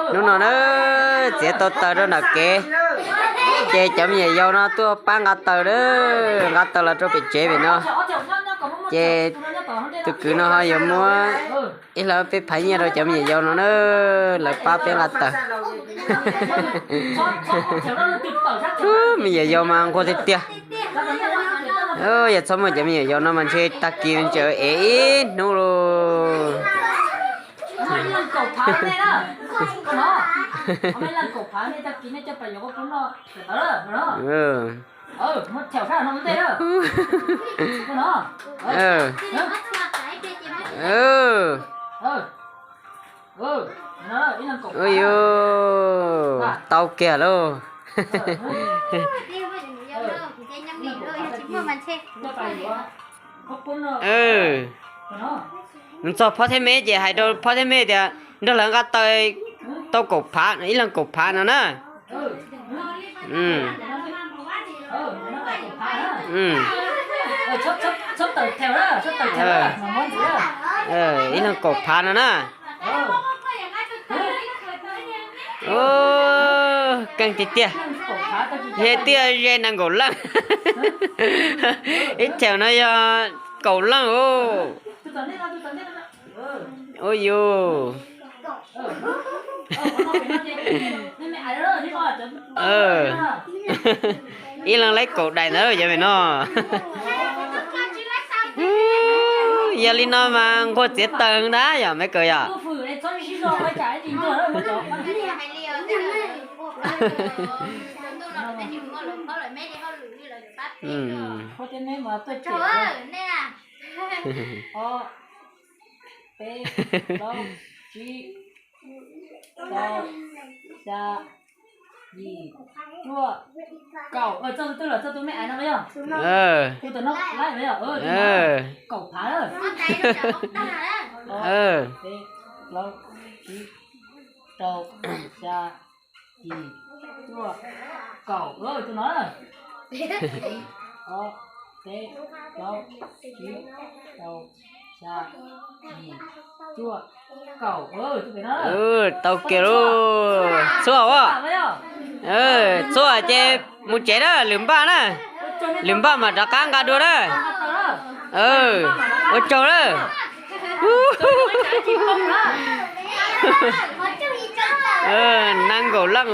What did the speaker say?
Hnub no na, txiav tau taws rau nram kev, ces cov me nyuam yaus no tuaj pab nqa taws na, nqa taws los rau pem tsev pem no. Ces tus kwv no ho yuav muab ib lab peb phav nyiaj rau cov me nyuam yaus no na, lawv pab peb nqa taws. Me nyuam yaus mas nquag tiag tiag. Yog txhob muaj cov me nyuam yaus no mas ntshe tag kis tseem ev ib hnub lauj. Ua yuj, tau kiag lauj. Mus txog phob thiab me ces hais rau phob thiab me tias nrog lawv nqa taws tau kaum phav, ib leeg kaum phav no na. Ib leeg kaum phav no na. Keej tiag tiag, yog tiaj ze nees nkaum leej. Ib thaum no yog kaum leej. Ua yuj, ib leeg laib kaum daim ntawd cov me no. Yog li no mas nquag txiav taws ntag yom me kaws yom. Tau kiag lauj. Txhua as, txhua ces mus tsev na, lwm npaj na, lwm npaj mam rov qab nqa dua na. Ua tsaug na. Nees nkaum leej lauj.